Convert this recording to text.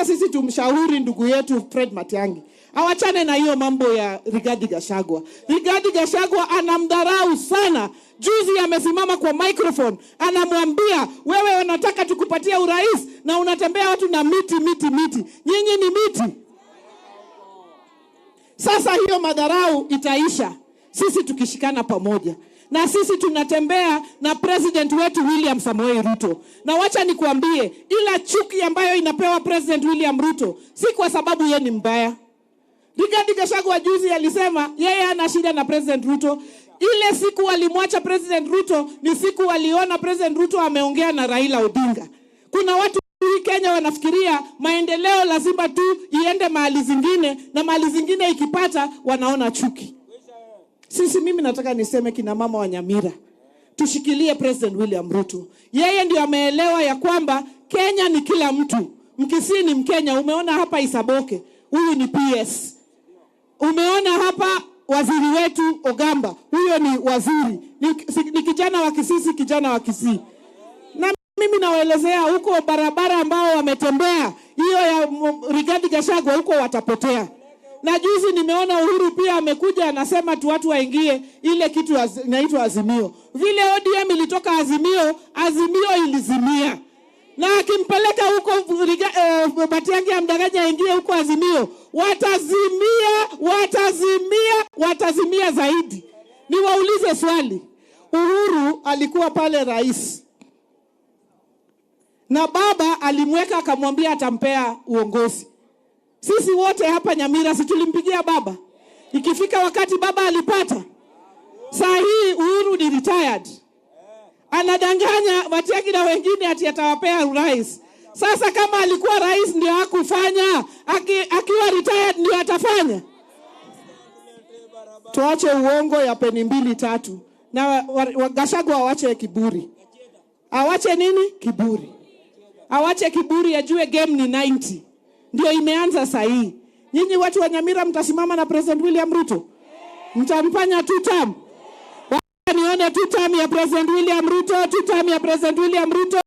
Sisi tumshauri ndugu yetu Fred Matiang'i awachane na hiyo mambo ya Rigathi Gachagua. Rigathi Gachagua anamdharau sana. Juzi amesimama kwa microphone anamwambia, wewe unataka tukupatia urais na unatembea watu na miti miti miti, nyinyi ni miti. Sasa hiyo madharau itaisha sisi tukishikana pamoja, na sisi tunatembea na president wetu William Samoei Ruto. Na wacha nikuambie, ila chuki ambayo inapewa President William Ruto si kwa sababu ye ni mbaya. Rigathi Gachagua juzi alisema yeye hana shida na President Ruto. Ile siku walimwacha President Ruto ni siku waliona President Ruto ameongea na Raila Odinga. Kuna watu hii Kenya wanafikiria maendeleo lazima tu iende mahali zingine, na mahali zingine ikipata wanaona chuki. Sisi, mimi nataka niseme, kina mama wa Nyamira, tushikilie President William Ruto. Yeye ndio ameelewa ya kwamba Kenya ni kila mtu. Mkisii ni Mkenya. Umeona hapa Isaboke, huyu ni PS. Umeona hapa waziri wetu Ogamba, huyo ni waziri, ni kijana wa Kisisi, kijana wa Kisii. Na mimi nawaelezea huko barabara ambao wametembea hiyo ya Rigathi Gachagua huko watapotea. Na juzi nimeona Uhuru pia amekuja anasema tu watu waingie ile kitu inaitwa Azimio. Vile ODM ilitoka Azimio, Azimio ilizimia. Na akimpeleka huko Matiang'i amdanganya aingie huko Azimio, watazimia, watazimia, watazimia zaidi. Niwaulize swali, Uhuru alikuwa pale rais na baba alimweka akamwambia atampea uongozi. Sisi wote hapa Nyamira si tulimpigia baba? Ikifika wakati baba alipata. Saa hii Uhuru ni retired, anadanganya Matiang'i na wengine ati atawapea urais. Sasa kama alikuwa rais ndio hakufanya, akiwa retired ndio atafanya? Tuache uongo ya peni mbili tatu, na Gachagua awache kiburi, awache nini kiburi, awache kiburi, ajue game ni 90 ndio imeanza sahii. Nyinyi watu wa Nyamira mtasimama na President William Ruto, mtamfanya two term. Wacha nione two term ya President William Ruto, two term ya President William Ruto.